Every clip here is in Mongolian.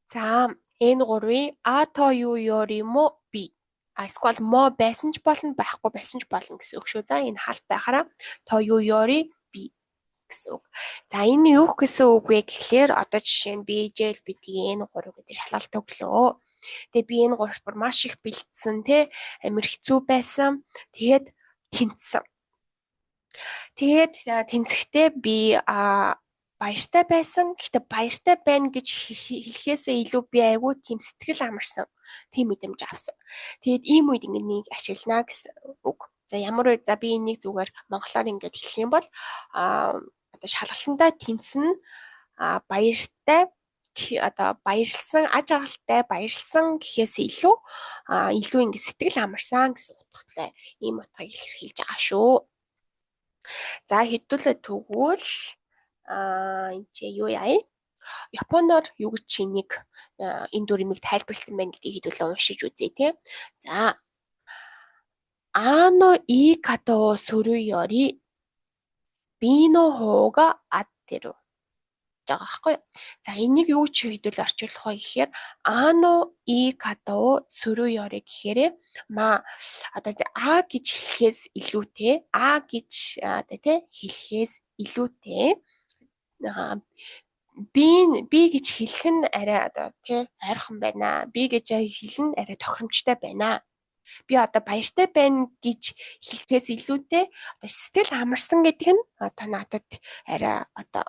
За, N3-ийн あというよりも B. А эсвэл も байсан ч болно, байхгүй байсан ч болно гэсэн үг шүү. За, энэ хаалт байхаараа というより B гэсэн үг. За, энэ юу гэсэн үг вэ гэхлээр одоо жишээ нь би JLPT N3 гэдэг шалгалт өглөө. Тэгээ би энэ гуравт бүр маш их бэлдсэн, те, амар хэцүү байсан. Тэгээд тэнцсэн. Тэгээд тэнцэхдээ би баяртай байсан. Гэхдээ баяртай байна гэж хэлэхээсээ илүү би айгүй тийм сэтгэл амарсан. Тийм мэдрэмж авсан. Тэгээд ийм үед ингэ нэг ашиглана гэсэн үг. За, ямар вэ? За, би энийг зүгээр монголоор ингээд хэлэх юм бол одоо шалгалтандаа тэнцсэн, баяртай, одоо баярлсан, аж аргалтай баярлсан гэхээс илүү илүү ингэ сэтгэл амарсан гэсэн утгатай ийм утгыг илэрхийлж байгаа шүү. За, хэдүүлээ тэгвэл энэ чи юу яа? Японоор юу гэж чинийг энэ дүрмийг тайлбарласан байна гэдгийг хэдүүлээ уншиж үзье, тий. За, あの言い方をするより B の方が合ってる гэж байгаа байхгүй юу. За, энийг юу ч хэдүүл орчуулах вэ гэхээр あの言い方をするより гэхээр ма одоо а гэж хэлэхээс илүүтэй, а гэж одоо тий хэлэхээс илүүтэй би би гэж хэлэх нь арай одоо тий ойрхон байна. Би гэж хэлэх нь арай тохиромжтой байна. Би одоо баяртай байна гэж хэлэхээс илүүтэй одоо сэтгэл амарсан гэдэг нь одоо надад арай одоо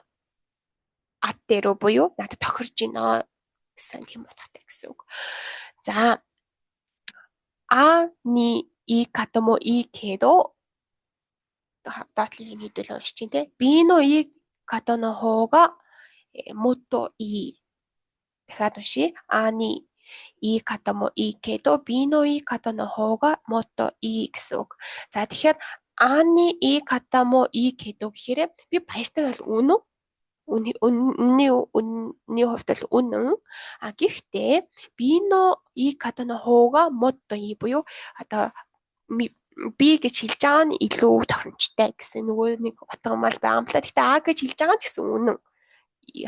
合ってる буюу надад тохирж байна гэсэн тийм утгатай гэсэн үг. За, あの言い方もいいけど доотлыг хэдүүл уншиж чинь те. ビの言い方の方がもっといい. Дахиад уншия. あの言い方もいいけど ビの言い方の方がもっといい гэсэн үг. За, тэгэхээр あの言い方もいいけど гэхээр би баяртай бол үнэн, үнний үнний хувьд бол үнэн. А гэхдээ ビの言い方の方がもっといい буюу одоо би гэж хэлж байгаа нь илүү тохиромжтой гэсэн нөгөө нэг утга мал байгаа юм л та. Гэхдээ а гэж хэлж байгаа нь гэсэн үнэн.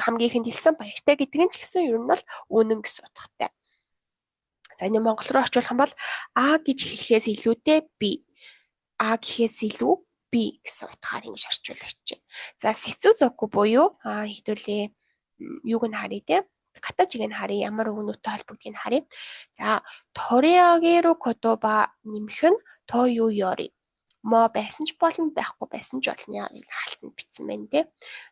Хамгийн ихэнд хэлсэн баяртай гэдэг нь ч гэсэн ер нь бол үнэн гэсэн утгатай. За, энэ монгол руу орчуулах юм бол а гэж хэлэхээс илүүтэй би, а гэхээс илүү би гэсэн утгаар ингэж орчуулагч байна. За, 接続 буюу хэдүүлээ юуг нь харъя те. 形 ыг нь харъя, ямар үгнүүдтэй холбогдгийг нь харъя. За, 取り上げる言葉 нэмэх нь というよりも байсан ч болно, байхгүй байсан ч болно, хаалтанд бичсэн байна те.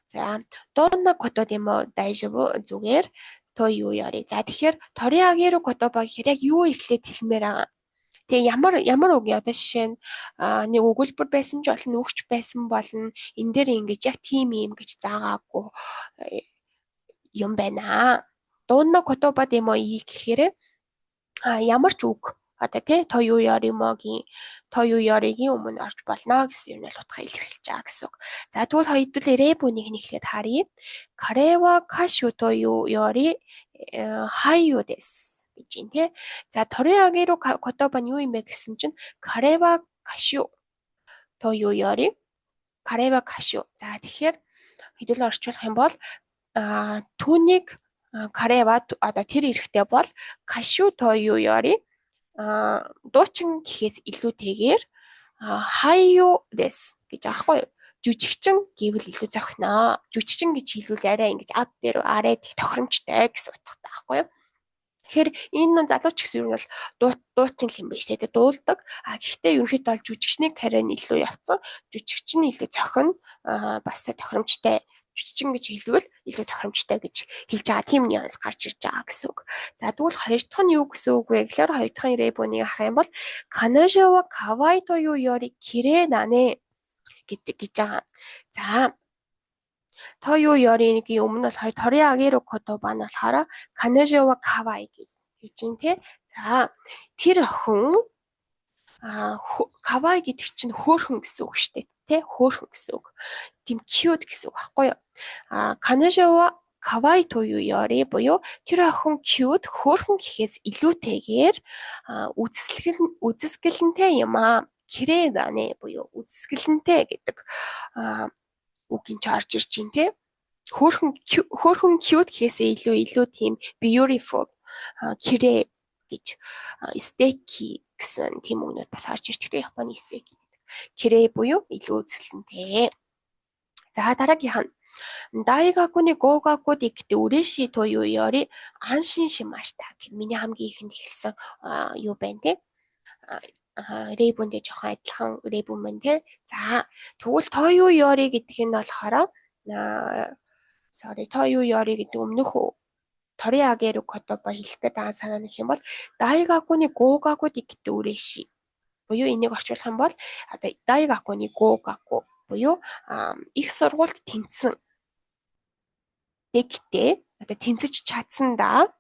За, どんなことでも大丈夫 зүгээр というより. За, тэгэхээр 取り上げる言葉 гэхээр яг юу эхлээд хэлмээр байгаа. Тэгээ ямар ямар үг, одоо жишээ нь нэг өгүүлбэр байсан ч болно, үгч байсан болно. Энэ дээр ингэж яг тийм юм гэж заагаагүй юм байна. どんな言葉でもいい гэхээр ямар ч үг одоо тий というよりも гийн というより гийн өмнө орж болно гэсэн юм бол утгаа илэрхийлж байгаа гэсэн үг. За, тэгвэл хоёулаа 例文 ыг нэхлээд харъя. 彼は歌手というより俳優です гэж юм тий. За, 取り上げる言葉 нь юу юм бэ гэсэн чинь 彼は歌手というより彼は歌手. За, тэгэхээр хэдүүлээ орчуулах юм бол түүнийг 彼は одоо тэр эрэгтэй бол 歌手というより дуучин гэхээс илүүтэйгээр 俳優です гэж аахгүй юу? Жүжигчин гэвэл илүү зохино. Жүжигчин гэж хэлвэл арай ингэж ад дээр арай тохиромжтой гэсэн утгатай байхгүй юу? Тэгэхээр энэ нь залууч гэсэн юм бол дуучин юм байна шүү дээ. Дуулдаг. А гэхдээ ерөнхийдөө бол жүжигчний карьер нь илүү явцсан. Жүжигч нь илүү зохино. Бас тохиромжтой, жүжигчин гэж хэлвэл илүү тохиромжтой гэж хэлж байгаа тийм нюанс гарч ирж байгаа гэсэн үг. За, тэгвэл хоёр дахь нь юу гэсэн үг вэ гэхээр хоёр дахь 例文 ыг харах юм бол 彼女は可愛いというより綺麗だね гэдэг гэж байгаа. За, というより гийн өмнө болохоор 取り上げる言葉 нь болохоор 彼女は可愛い гэж байна те. За, тэр охин 可愛い гэдэг чинь хөөрхөн гэсэн үг шүү дээ. Тэ, хөөрхөн гэсэн үг. Тийм cute гэсэн үг байхгүй юу? А 彼女は可愛いというより буюу тэр охин cute, хөөрхөн гэхээс илүүтэйгээр үзэсгэлэн үзэсгэлэнтэй юм аа. 綺麗だね буюу үзэсгэлэнтэй гэдэг үгийн ч орж ирж байна те. Хөөхөн хөөхөн cute гэхээсээ илүү тийм beautiful, きれい гэж, すてき гэсэн тийм үгнүүд бас орж ирдэг. Японы すてき гэдэг. きれい буюу илүү үзэсгэлэнтэй. За, дараагийнх нь 大学に合格できて嬉しいというより安心しました. Миний хамгийн ихэнд хэлсэн юу байна те? 例文тэй жоохон адилхан 例文байна те. За, тэгвэл というより гэдэг нь болохоор, sorry, というより гэдэг өмнөх 取り上げる言葉хэлэх гээд байгаа санаа нэх юм бол 大学に合格できて嬉しい буюу энийг орчуулах юм бол одоо 大学に合格 буюу их сургуульд тэнцсэн, できて одоо тэнцэж чадсандаа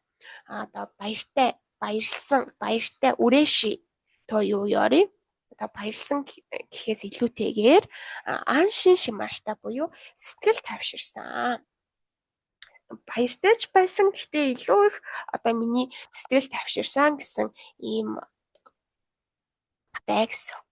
одоо баяртай, баярлсан, баяртай, 嬉しいというより одоо баярлсан гэхээс илүүтэйгээр 安心しました буюу сэтгэл тайвширсан. Баяртай ч байсан, гэхдээ илүү их одоо миний сэтгэл тайвширсан гэсэн ийм бай гэсэн үг.